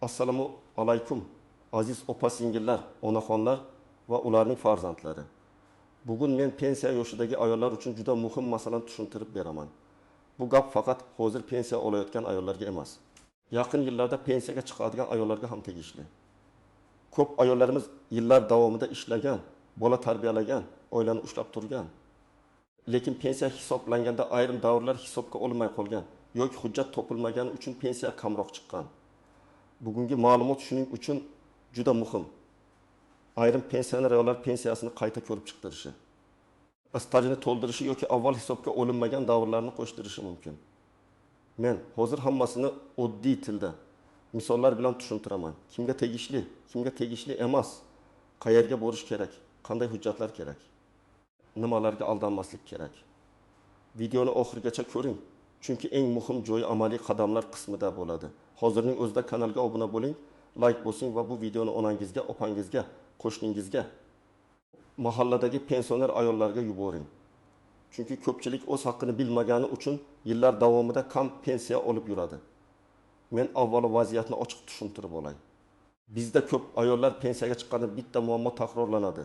Assalomu alaykum aziz opa singillar, onaxonlar va ularning farzandlari. Bugun men pensiya yoshidagi ayollar uchun juda muhim masalani tushuntirib beraman. Bu gap faqat hozir pensiya olayotgan ayollarga emas. Yaqin yillarda pensiyaga chiqadigan ayollarga ham tegishli. Ko'p ayollarimiz yillar davomida ishlagan, bola tarbiyalagan, oilani ushlab turgan. Lekin pensiya hisoblanganda ayrim davrlar hisobga olinmay qolgan yoki hujjat topilmagani uchun pensiya kamroq chiqqan. Bugungi ma'lumot shuning uchun juda muhim. Ayrim pensioner ayollar pensiyasini qayta ko'rib chiqtirishi, stajini to'ldirishi yoki avval hisobga olinmagan davrlarni qo'shtirishi mumkin. Men hozir hammasini oddiy tilda, misollar bilan tushuntiraman. Kimga tegishli, kimga tegishli emas, qayerga borish kerak, qanday hujjatlar kerak, nimalarga aldanmaslik kerak. Videoni oxirigacha ko'ring, chunki eng muhim joyi amaliy qadamlar qismida bo'ladi. Hozirning o'zida kanalga obuna bo'ling, like bosing va bu videoni onangizga, opangizga, qo'shningizga, mahalladagi pensioner ayollarga yuboring. Chunki ko'pchilik o'z haqqini bilmagani uchun yillar davomida kam pensiya olib yuradi. Men avvalo vaziyatni ochiq tushuntirib olay. Bizda ko'p ayollar pensiyaga chiqqanda bitta muammo takrorlanadi.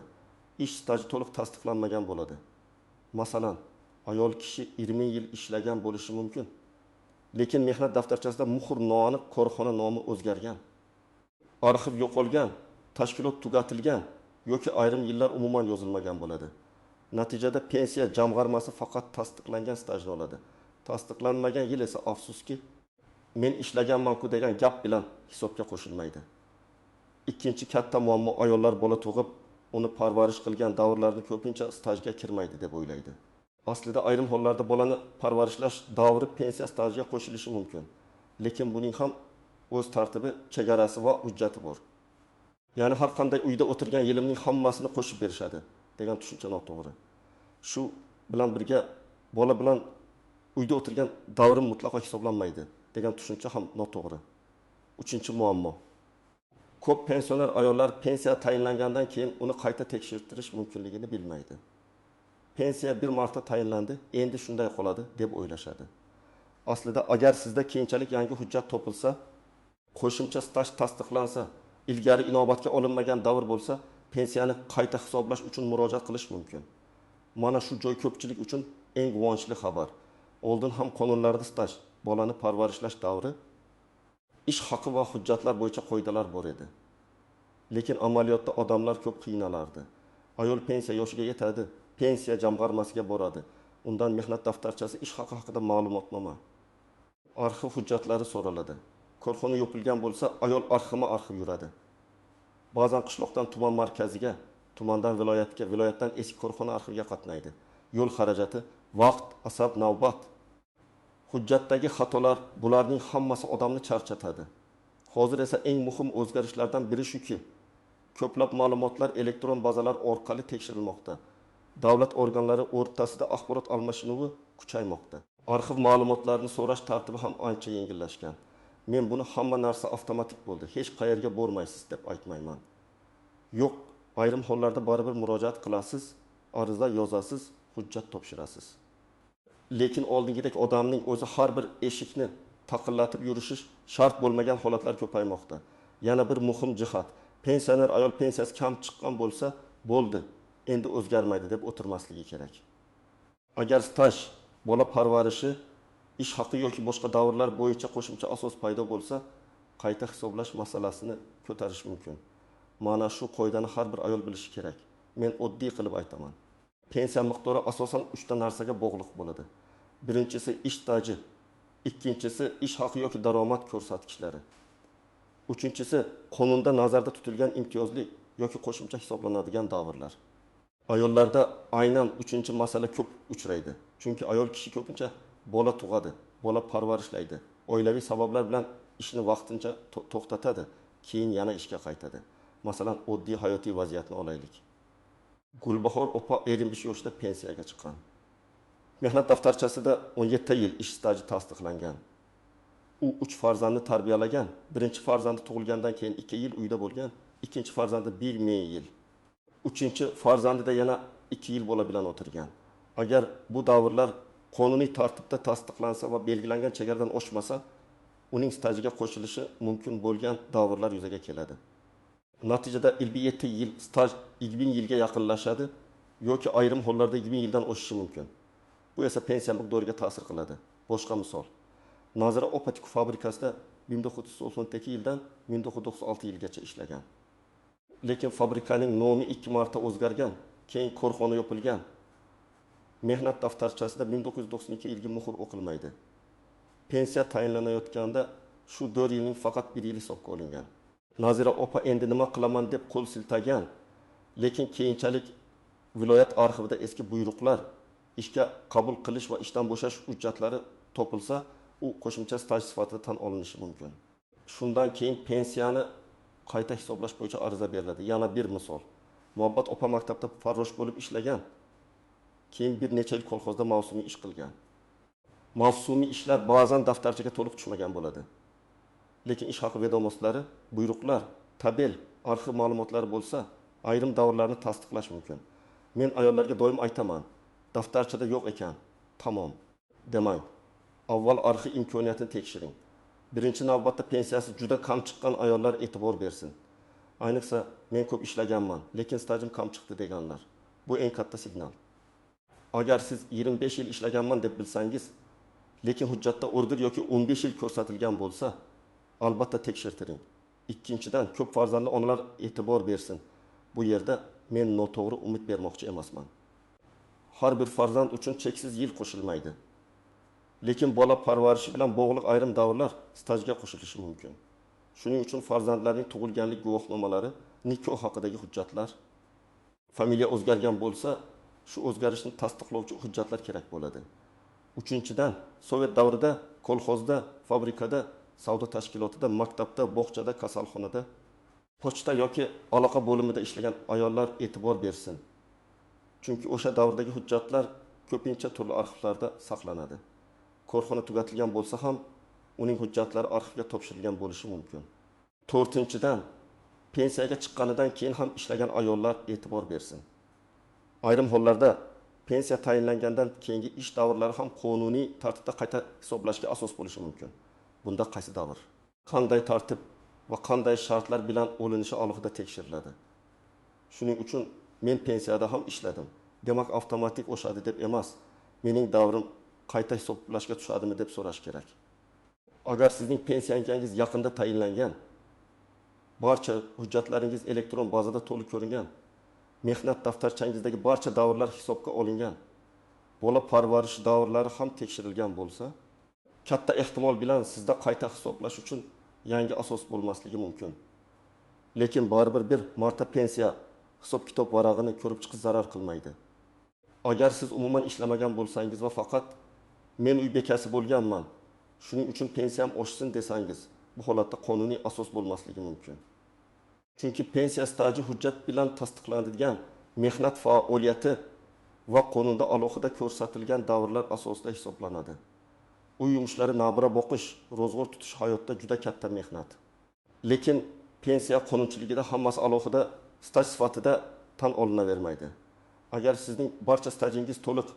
Ish staji to'liq tasdiqlanmagan bo'ladi. Masalan, ayol kishi 20 yil ishlagan bo'lishi mumkin. Lekin mehnat daftarchasida muhr noaniq, korxona nomi o'zgargan. Arxiv yo'qolgan, tashkilot tugatilgan yoki ayrim yillar umuman yozilmagan bo'ladi. Natijada pensiya jamg'armasi faqat tasdiqlangan stajni oladi. Tasdiqlanmagan yil esa afsuski men ishlaganman-ku degan gap bilan hisobga qo'shilmaydi. Ikkinchi katta muammo ayollar bola tug'ib, uni parvarish qilgan davrlarni ko'pincha stajga kirmaydi deb o'ylaydi. Aslida ayrim hollarda bolani parvarishlash davri pensiya stajiga qo'shilishi mumkin. Lekin buning ham o'z tartibi, chegarasi va hujjati bor. Ya'ni har qanday uyda o'tirgan yilimning hammasini qo'shib berishadi degan tushuncha noto'g'ri. Shu bilan birga bola bilan uyda o'tirgan davrim mutlaqo hisoblanmaydi degan tushuncha ham noto'g'ri. Uchinchi muammo. Ko'p pensioner ayollar pensiya tayinlangandan keyin uni qayta tekshirtirish mumkinligini bilmaydi. Pensiya bir marta tayinlandi, endi shunday qoladi deb o'ylashadi. Aslida agar sizda keyinchalik yangi hujjat topilsa, qo'shimcha staj tasdiqlansa, ilgari inobatga olinmagan davr bo'lsa, pensiyani qayta hisoblash uchun murojaat qilish mumkin. Mana shu joy ko'pchilik uchun eng quvonchli xabar. Oldin ham qonunlarda staj, bolani parvarishlash davri, ish haqi va hujjatlar bo'yicha qoidalar bor edi. Lekin amaliyotda odamlar ko'p qiynalardi. Ayol pensiya yoshiga yetadi, pensiya jamg'armasiga boradi. Undan mehnat daftarchasi, ish haqi haqida ma'lumotnoma, arxiv hujjatlari so'raladi. Korxona yopilgan bo'lsa, ayol arxivma-arxiv yuradi. Ba'zan qishloqdan tuman markaziga, tumandan viloyatga, viloyatdan eski korxona arxiviga qatnaydi. Yo'l xarajati, vaqt, asab, navbat. Hujjatdagi xatolar, bularning hammasi odamni charchatadi. Hozir esa eng muhim o'zgarishlardan biri shuki, ko'plab ma'lumotlar elektron bazalar orqali tekshirilmoqda. Davlat organlari o'rtasida axborot almashinuvi kuchaymoqda. Arxiv ma'lumotlarini so'rash tartibi ham ancha yengillashgan. Men buni hamma narsa avtomatik bo'ldi, hech qayerga bormaysiz deb aytmayman. Yo'q, ayrim hollarda baribir murojaat qilasiz, ariza yozasiz, hujjat topshirasiz. Lekin oldingidek odamning o'zi har bir eshikni taqillatib yurishi shart bo'lmagan holatlar ko'paymoqda. Yana bir muhim jihat, pensioner ayol pensiyasi kam chiqqan bo'lsa, bo'ldi, endi o'zgarmaydi deb o'tirmasligi kerak. Agar staj, bola parvarishi, ish haqi yoki boshqa davrlar bo'yicha qo'shimcha asos paydo bo'lsa, qayta hisoblash masalasini ko'tarish mumkin. Mana shu qoidani har bir ayol bilishi kerak. Men oddiy qilib aytaman. Pensiya miqdori asosan 3 ta narsaga bog'liq bo'ladi. Birinchisi ish staji, ikkinchisi ish haqi yoki daromad ko'rsatkichlari. Uchinchisi qonunda nazarda tutilgan imtiyozli yoki qo'shimcha hisoblanadigan davrlar. Ayollarda aynan uchinchi masala ko'p uchraydi. Chunki ayol kishi ko'pincha bola tug'adi, bola parvarishlaydi. Oilaviy sabablar bilan ishni vaqtincha to'xtatadi, keyin yana ishga qaytadi. Masalan, oddiy hayotiy vaziyatni olaylik. Gulbahor opa 55 yoshida pensiyaga chiqqan. Mehnat daftarchasida 17 yil ish staji tasdiqlangan. U 3 farzandni tarbiyalagan. Birinchi farzandi tug'ilgandan keyin 2 yil uyda bo'lgan, ikkinchi farzandi 1 yil. Uchinchi farzandida yana 2 yil bola bilan o'tirgan. Agar bu davrlar qonuniy tartibda tasdiqlansa va belgilangan chegaradan oshmasa, uning stajiga qo'shilishi mumkin bo'lgan davrlar yuzaga keladi. Natijada 57 yil staj 20 yilga yaqinlashadi yoki ayrim hollarda 20 yildan oshishi mumkin. Bu esa pensiya miqdoriga ta'sir qiladi. Boshqa misol. Nazira opa tikuv fabrikasida 1992 yildan 1996 yilgacha ishlagan. Lekin fabrikaning nomi 2 marta o'zgargan, keyin korxona yopilgan. Mehnat daftarchasida 1992 yilgi muhr o'qilmaydi. Pensiya tayinlanayotganda shu 4 yilning faqat 1 yili hisobga olingan. Nazira opa endi nima qilaman deb qo'l siltagan, lekin keyinchalik viloyat arxivida eski buyruqlar, ishga qabul qilish va ishdan bo'shash hujjatlari topilsa, u qo'shimcha staj sifatida tan olinishi mumkin. Shundan keyin pensiyani qayta hisoblash bo'yicha ariza beriladi. Yana bir misol. Muhabbat opa maktabda farrosh bo'lib ishlagan. Keyin bir necha yil kolxozda mavsumiy ish qilgan. Mavsumiy ishlar ba'zan daftarchaga to'liq tushmagan bo'ladi. Lekin ish haqi vedomostlari, buyruqlar, tabel, arxiv ma'lumotlari bo'lsa, ayrim davrlarni tasdiqlash mumkin. Men ayollarga doim aytaman, daftarchada yo'q ekan, tamom demang. Avval arxiv imkoniyatini tekshiring. Birinchi navbatda pensiyasi juda kam chiqqan ayollar e'tibor bersin. Ayniqsa, men ko'p ishlaganman, lekin stajim kam chiqdi deganlar. Bu eng katta signal. Agar siz 25 yil ishlaganman deb bilsangiz, lekin hujjatda order yoki 15 yil ko'rsatilgan bo'lsa, albatta tekshirtiring. Ikkinchidan, ko'p farzandli onalar e'tibor bersin. Bu yerda men noto'g'ri umid bermoqchi emasman. Har bir farzand uchun cheksiz yil qo'shilmaydi. Lekin bola parvarishi bilan bog'liq ayrim davrlar stajga qo'shilishi mumkin. Shuning uchun farzandlarning tug'ilganlik guvohnomalari, nikoh haqidagi hujjatlar, familiya o'zgargan bo'lsa, shu o'zgarishni tasdiqlovchi hujjatlar kerak bo'ladi. Uchinchidan, Sovet davrida kolxozda, fabrikada, savdo tashkilotida, maktabda, bog'chada, kasalxonada, pochta yoki aloqa bo'limida ishlagan ayollar e'tibor bersin. Chunki o'sha davrdagi hujjatlar ko'pincha turli arxivlarda saqlanadi. Korxona tugatilgan bo'lsa ham uning hujjatlari arxivga topshirilgan bo'lishi mumkin. To'rtinchidan, pensiyaga chiqqanidan keyin ham ishlagan ayollar e'tibor bersin. Ayrim hollarda pensiya tayinlangandan keyingi ish davrlari ham qonuniy tartibda qayta hisoblashga asos bo'lishi mumkin. Bunda qaysi davr, qanday tartib va qanday shartlar bilan olinishi alohida tekshiriladi. Shuning uchun men pensiyada ham ishladim, demak avtomatik oshadi deb emas, mening davrim qayta hisoblashga tushadimi deb so'rash kerak. Agar sizning pensiyangiz yaqinda tayinlangan, barcha hujjatlaringiz elektron bazada to'liq ko'ringan, mehnat daftarchangizdagi barcha davrlar hisobga olingan, bola parvarish davrlari ham tekshirilgan bo'lsa, katta ehtimol bilan sizda qayta hisoblash uchun yangi asos bo'lmasligi mumkin. Lekin baribir bir marta pensiya hisob-kitob varag'ini ko'rib chiqish zarar qilmaydi. Agar siz umuman ishlamagan bo'lsangiz va faqat men uy bekasi bo'lganman, shuning uchun pensiyam oshsin desangiz, bu holatda qonuniy asos bo'lmasligi mumkin. Chunki pensiya staji hujjat bilan tasdiqlanadigan mehnat faoliyati va qonunda alohida ko'rsatilgan davrlar asosida hisoblanadi. Uy yumushlari nabira boqish, ro'zg'or tutish hayotda juda katta mehnat. Lekin pensiya qonunchiligida hammasi alohida staj sifatida tan olinavermaydi. Agar sizning barcha stajingiz to'liq,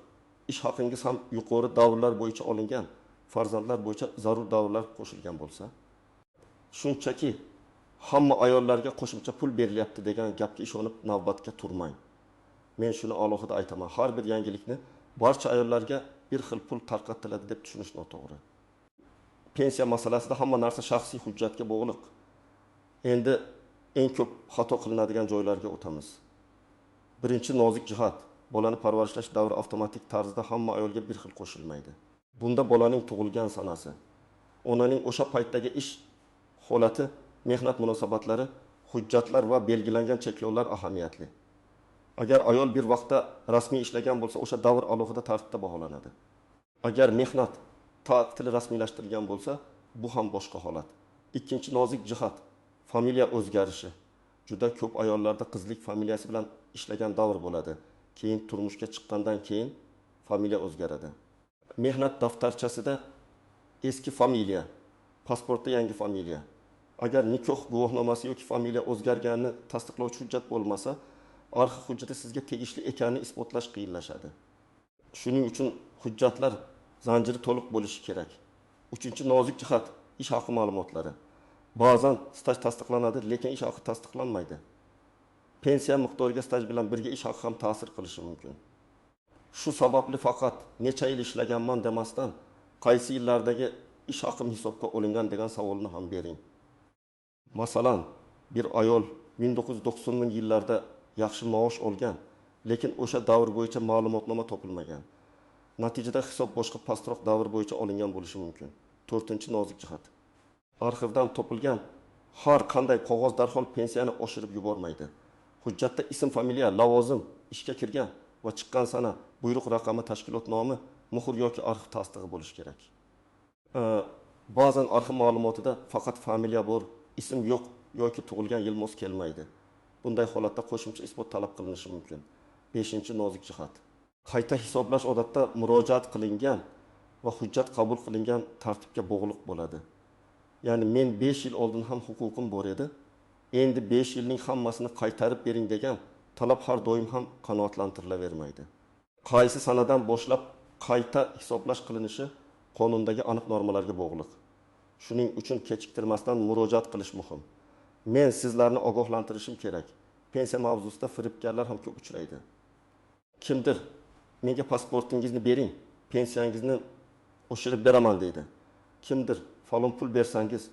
ish haqingiz ham yuqori davrlar bo'yicha olingan, farzandlar bo'yicha zarur davrlar qo'shilgan bo'lsa, shunchaki hamma ayollarga qo'shimcha pul berilyapti degan gapga ishonib navbatga turmang. Men shuni alohida aytaman. Har bir yangilikni barcha ayollarga bir xil pul tarqatiladi deb tushunish noto'g'ri. Pensiya masalasida hamma narsa shaxsiy hujjatga bog'liq. Endi eng ko'p xato qilinadigan joylarga o'tamiz. Birinchi nozik jihat, bolani parvarishlash davri avtomatik tarzda hamma ayolga bir xil qo'shilmaydi. Bunda bolaning tug'ilgan sanasi, onaning o'sha paytdagi ish holati, mehnat munosabatlari, hujjatlar va belgilangan cheklovlar ahamiyatli. Agar ayol bir vaqtda rasmiy ishlagan bo'lsa, o'sha davr alohida tartibda baholanadi. Agar mehnat ta'tili rasmiylashtirilgan bo'lsa, bu ham boshqa holat. Ikkinchi nozik jihat, familiya o'zgarishi. Juda ko'p ayollarda qizlik familiyasi bilan ishlagan davr bo'ladi. Keyin turmushga chiqqandan keyin familiya o'zgaradi. Mehnat daftarchasida eski familiya, pasportda yangi familiya. Agar nikoh guvohnomasi yoki familiya o'zgarganini tasdiqlovchi hujjat bo'lmasa, arxiv hujjati sizga tegishli ekanini isbotlash qiyinlashadi. Shuning uchun hujjatlar zanjiri to'liq bo'lishi kerak. Uchinchi nozik jihat, ish haqi ma'lumotlari. Ba'zan staj tasdiqlanadi, lekin ish haqi tasdiqlanmaydi. Pensiya miqdoriga staj bilan birga ish haqi ham ta'sir qilishi mumkin. Shu sababli faqat necha yil ishlaganman demasdan, qaysi yillardagi ish haqim hisobga olingan degan savolni ham bering. Masalan, bir ayol 1990-yillarda yaxshi maosh olgan, lekin o'sha davr bo'yicha ma'lumotnoma topilmagan. Natijada hisob boshqa pastroq davr bo'yicha olingan bo'lishi mumkin. To'rtinchi nozik jihat. Arxivdan topilgan har qanday qog'oz darhol pensiyani oshirib yubormaydi. Hujjatda ism, familiya, lavozim, ishga kirgan va chiqqan sana, buyruq raqami, tashkilot nomi, muhr yoki arxiv tasdig'i bo'lishi kerak. Ba'zan arxiv ma'lumotida faqat familiya bor, ism yo'q yoki tug'ilgan yil mos kelmaydi. Bunday holatda qo'shimcha isbot talab qilinishi mumkin. Beshinchi nozik jihat. Qayta hisoblash odatda murojaat qilingan va hujjat qabul qilingan tartibga bog'liq bo'ladi. Ya'ni men 5 yil oldin ham huquqim bor edi. Endi 5 yilning hammasini qaytarib bering degan talab har doim ham qanoatlantirilavermaydi. Qaysi sanadan boshlab qayta hisoblash qilinishi qonundagi aniq normalarga bog'liq. Shuning uchun kechiktirmasdan murojaat qilish muhim. Men sizlarni ogohlantirishim kerak. Pensiya mavzusida firibgarlar ham ko'p uchraydi. Kimdir menga pasportingizni bering, pensiyangizni oshirib beraman deydi. Kimdir falon pul bersangiz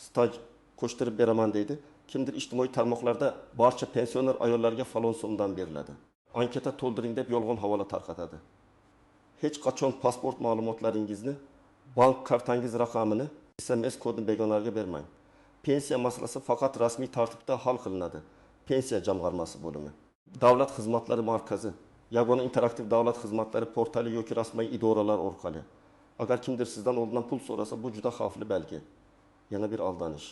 staj qo'shtirib beraman deydi. Kimdir ijtimoiy tarmoqlarda barcha pensioner ayollarga falon so'mdan beriladi. Anketa to'ldiring deb yolg'on havola tarqatadi. Hech qachon pasport ma'lumotlaringizni, bank kartangiz raqamini, SMS kodini begonalarga bermang. Pensiya masalasi faqat rasmiy tartibda hal qilinadi. Pensiya jamg'armasi bo'limi, Davlat xizmatlari markazi, yagona interaktiv davlat xizmatlari portali yoki rasmiy idoralar orqali. Agar kimdir sizdan oldindan pul so'rasa, bu juda xavfli belgi. Yana bir aldanish.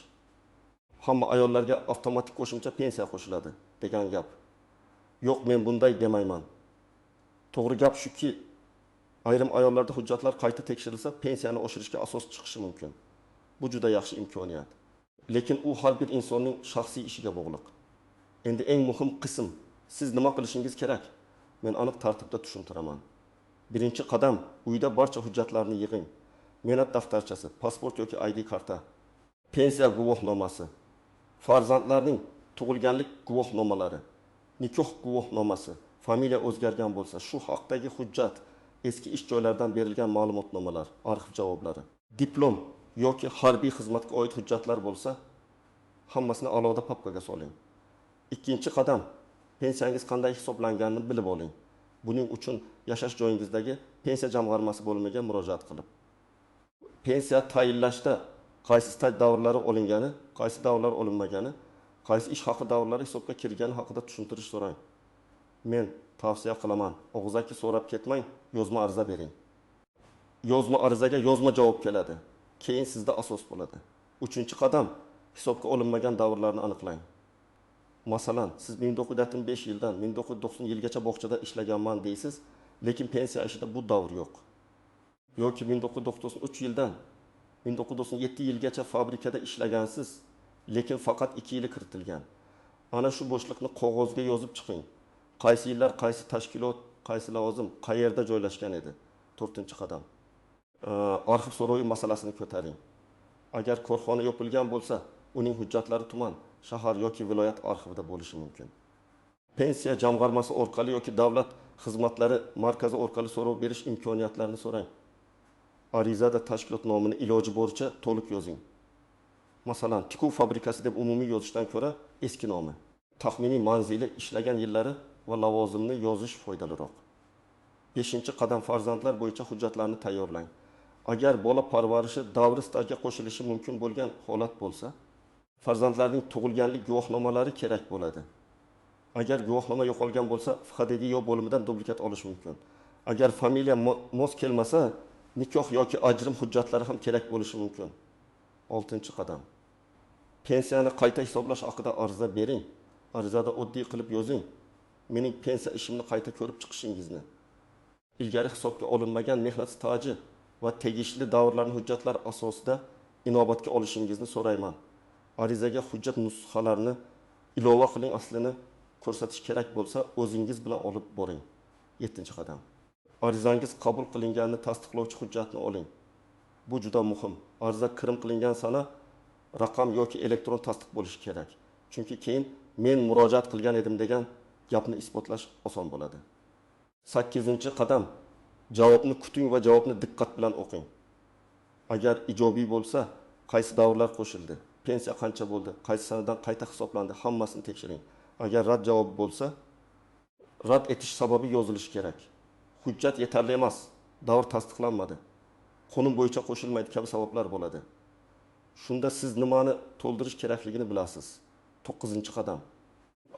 Hamma ayollarga avtomatik qo'shimcha pensiya qo'shiladi degan gap. Yo'q, men bunday demayman. To'g'ri gap shuki, ayrim ayollarda hujjatlar qayta tekshirilsa, pensiyani oshirishga asos chiqishi mumkin. Bu juda yaxshi imkoniyat. Lekin u har bir insonning shaxsiy ishiga bog'liq. Endi eng muhim qism, siz nima qilishingiz kerak? Men aniq tartibda tushuntiraman. Birinchi qadam, uyda barcha hujjatlarni yig'ing. Mehnat daftarchasi, pasport yoki ID karta, pensiya guvohnomasi, farzandlarning tug'ilganlik guvohnomalari, nikoh guvohnomasi, familiya o'zgargan bo'lsa, shu haqdagi hujjat, eski ish joylaridan berilgan ma'lumotnomalar, arxiv javoblari, diplom yoki harbiy xizmatga oid hujjatlar bo'lsa, hammasini alohida papkaga soling. Ikkinchi qadam, pensiyangiz qanday hisoblanganini bilib oling. Buning uchun yashash joyingizdagi pensiya jamg'armasi bo'limiga murojaat qilib, pensiya tayinlashda qaysi staj davrlari olingani, qaysi davrlar olinmagani, qaysi ish haqi davrlari hisobga kirgani haqida tushuntirish so'rang. Men tavsiya qilaman, og'zaki so'rab ketmang, yozma ariza bering. Yozma arizaga yozma javob keladi. Keyin sizda asos bo'ladi. Uchinchi qadam, hisobga olinmagan davrlarni aniqlang. Masalan, siz 1975 yildan 1990 yilgacha bog'chada ishlaganman deysiz, lekin pensiya ishida bu davr yo'q. Yoki 1993 yildan 1997 yilgacha fabrikada ishlagansiz, lekin faqat 2 yili kiritilgan. Ana shu bo'shliqni qog'ozga yozib chiqing. Qaysi yillar, qaysi tashkilot, qaysi lavozim, qayerda joylashgan edi? To'rtinchi qadam. Arxiv so'rovi masalasini ko'taring. Agar korxona yopilgan bo'lsa, uning hujjatlari tuman, shahar yoki viloyat arxivida bo'lishi mumkin. Pensiya jamg'armasi orqali yoki davlat xizmatlari markazi orqali so'rov berish imkoniyatlarini so'rang. Arizada tashkilot nomini iloji boricha to'liq yozing. Masalan, tikuv fabrikasi deb umumiy yozishdan ko'ra eski nomi, taxminiy manzili, ishlagan yillari va lavozimni yozish foydaliroq. Beshinchi qadam, farzandlar bo'yicha hujjatlarni tayyorlang. Agar bola parvarishi davri stajga qo'shilishi mumkin bo'lgan holat bo'lsa, farzandlarning tug'ilganlik guvohnomalari kerak bo'ladi. Agar guvohnoma yo'qolgan bo'lsa, FHDYO bo'limidan dublikat olish mumkin. Agar familiya mos kelmasa, nikoh yoki ajrim hujjatlari ham kerak bo'lishi mumkin. Oltinchi qadam. Pensiyani qayta hisoblash haqida ariza bering. Arizada oddiy qilib yozing. Mening pensiya ishimni qayta ko'rib chiqishingizni, ilgari hisobga olinmagan mehnat staji va tegishli davrlarning hujjatlar asosida inobatga olishingizni so'rayman. Arizaga hujjat nusxalarini ilova qiling, aslini ko'rsatish kerak bo'lsa, o'zingiz bilan olib boring. 7-qadam. Arizangiz qabul qilinganini tasdiqlovchi hujjatni oling. Bu juda muhim. Ariza kirim qilingan sana, raqam yoki elektron tasdiq bo'lishi kerak. Chunki keyin "men murojaat qilgan edim" degan gapni isbotlash oson bo'ladi. Sakkizinchi qadam. Javobni kuting va javobni diqqat bilan o'qing. Agar ijobiy bo'lsa, qaysi davrlar qo'shildi, pensiya qancha bo'ldi, qaysi sanadan qayta hisoblandi, hammasini tekshiring. Agar rad javobi bo'lsa, rad etish sababi yozilishi kerak. Hujjat yetarli emas, davr tasdiqlanmadi, qonun bo'yicha qo'shilmaydi kabi sabablar bo'ladi. Shunda siz nimani to'ldirish kerakligini bilasiz. To'qqizinchi qadam.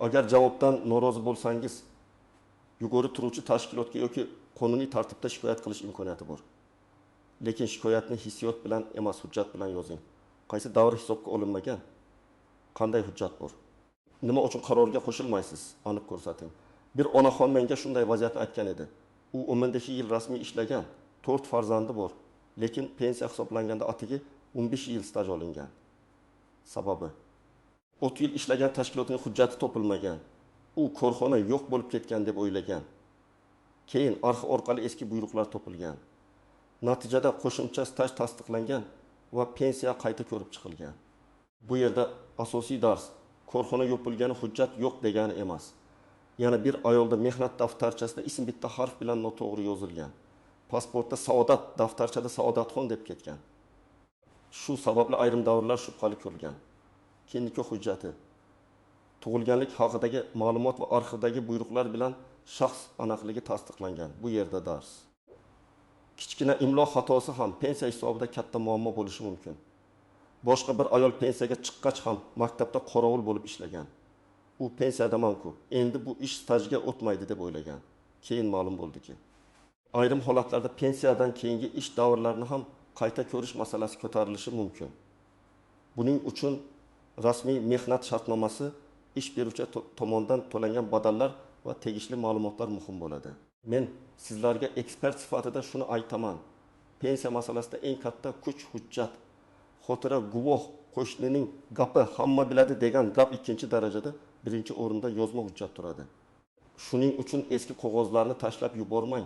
Agar javobdan norozi bo'lsangiz, yuqori turuvchi tashkilotga yoki qonuniy tartibda shikoyat qilish imkoniyati bor. Lekin shikoyatni hissiyot bilan emas, hujjat bilan yozing. Qaysi davr hisobga olinmagan? Qanday hujjat bor? Nima uchun qarorga qo'shilmaysiz? Aniq ko'rsating. Bir onaxon menga shunday vaziyatni aytgan edi. U 15 yil rasmiy ishlagan, 4 farzandi bor, lekin pensiya hisoblanganda atigi 15 yil staj olingan. Sababi 30 yil ishlagan tashkilotning hujjati topilmagan. U korxona yo'q bo'lib ketgan deb o'ylagan. Keyin arxiv orqali eski buyruqlar topilgan. Natijada qo'shimcha staj tasdiqlangan va pensiya qayta ko'rib chiqilgan. Bu yerda asosiy dars: korxona yopilgani hujjat yo'q degani emas. Yana bir ayolda mehnat daftarchasida ism bitta harf bilan noto'g'ri yozilgan. Pasportda Saodat, daftarchada Saodatxon deb ketgan. Shu sababli ayrim davrlar shubhali ko'rilgan. Keyin nikoh hujjati, tug'ilganlik haqidagi ma'lumot va arxivdagi buyruqlar bilan shaxs aniqligi tasdiqlangan. Bu yerda dars. Kichkina imlo xatosi ham pensiya hisobida katta muammo bo'lishi mumkin. Boshqa bir ayol pensiyaga chiqqach ham maktabda qorovul bo'lib ishlagan. U pensiyadaman-ku, endi bu ish stajga o'tmaydi deb o'ylagan. Keyin ma'lum bo'ldiki, ayrim holatlarda pensiyadan keyingi ish davrlarini ham qayta ko'rish masalasi ko'tarilishi mumkin. Buning uchun rasmiy mehnat shartnomasi, ish beruvchi tomonidan to'langan badallar va tegishli ma'lumotlar muhim bo'ladi. Men sizlarga ekspert sifatida shuni aytaman. Pensiya masalasida eng katta kuch hujjat. Xotira, guvoh, qo'shnining gapi, hamma biladi degan gap ikkinchi darajada, birinchi o'rinda yozma hujjat turadi. Shuning uchun eski qog'ozlarni tashlab yubormang.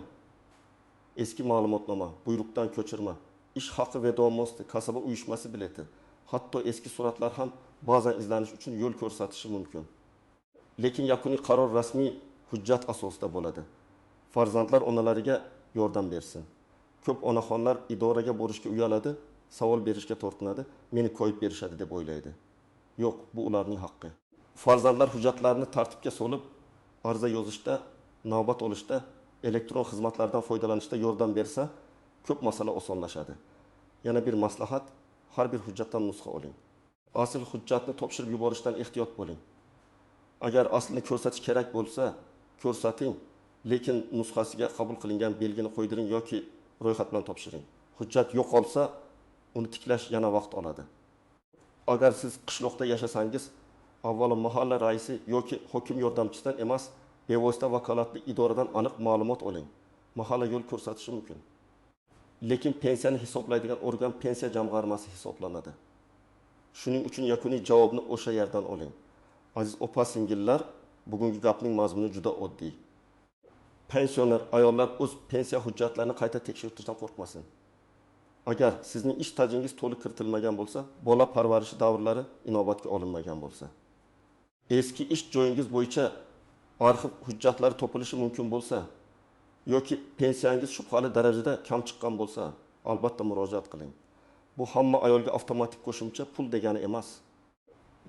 Eski ma'lumotnoma, buyruqdan ko'chirma, ish haqi vedomosti, kasaba uyushmasi bileti, hatto eski suratlar ham ba'zan izlanish uchun yo'l ko'rsatishi mumkin. Lekin yakuniy qaror rasmiy hujjat asosida bo'ladi. Farzandlar onalariga yordam bersin. Ko'p onaxonlar idoraga borishga uyaladi, savol berishga tortinadi, meni koyib berishadi deb o'ylaydi. Yo'q, bu ularning haqqi. Farzandlar hujjatlarni tartibga solib, ariza yozishda, navbat olishda, elektron xizmatlardan foydalanishda yordam bersa, ko'p masala osonlashadi. Yana bir maslahat: har bir hujjatdan nusxa oling. Asl hujjatni topshirib yuborishdan ehtiyot bo'ling. Agar aslini ko'rsatish kerak bo'lsa, ko'rsating, lekin nusxasiga qabul qilingan belgini qo'ydiring yoki ro'yxat bilan topshiring. Hujjat yo'qolsa, uni tiklash yana vaqt oladi. Agar siz qishloqda yashasangiz, avvalo mahalla raisi yoki hokim yordamchisidan emas, bevosita vakolatli idoradan aniq ma'lumot oling. Mahalla yo'l ko'rsatishi mumkin. Lekin pensiyani hisoblaydigan organ pensiya jamg'armasi hisoblanadi. Shuning uchun yakuniy javobni o'sha yerdan oling. Aziz opa-singillar, bugungi gapning mazmuni juda oddiy. Pensioner ayollar o'z pensiya hujjatlarini qayta tekshirtirishdan qo'rqmasin. Agar sizning ish stajingiz to'liq kiritilmagan bo'lsa, bola parvarishi davrlari inobatga olinmagan bo'lsa, eski ish joyingiz bo'yicha arxiv hujjatlari topilishi mumkin bo'lsa yoki pensiyangiz shubhali darajada kam chiqqan bo'lsa, albatta murojaat qiling. Bu hamma ayolga avtomatik qo'shimcha pul degani emas,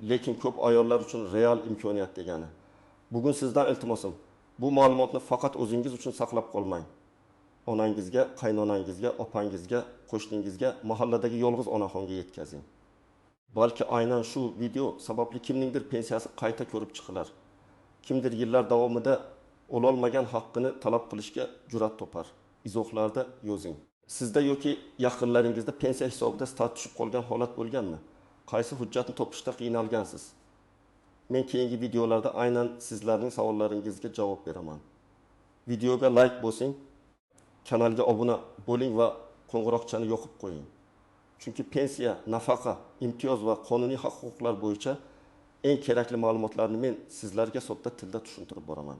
lekin ko'p ayollar uchun real imkoniyat degani. Bugun sizdan iltimosim, bu ma'lumotni faqat o'zingiz uchun saqlab qolmang. Onangizga, qaynonangizga, opangizga, qo'shningizga, mahalladagi yolg'iz onaxonga yetkazing. Balki aynan shu video sababli kimningdir pensiyasi qayta ko'rib chiqilar. Kimdir yillar davomida ololmagan haqqini talab qilishga jur'at topar. Izohlarda yozing. Sizda yoki yaqinlaringizda pensiya hisobida staj tushib qolgan holat bo'lganmi? Qaysi hujjatni topishda qiynalgansiz? Men keyingi videolarda aynan sizlarning savollaringizga javob beraman. Videoga like bosing, kanalga obuna bo'ling va qo'ng'iroqchani yoqib qo'ying. Chunki pensiya, nafaqa, imtiyoz va qonuniy haq-huquqlar bo'yicha eng kerakli ma'lumotlarni men sizlarga sodda tilda tushuntirib boraman.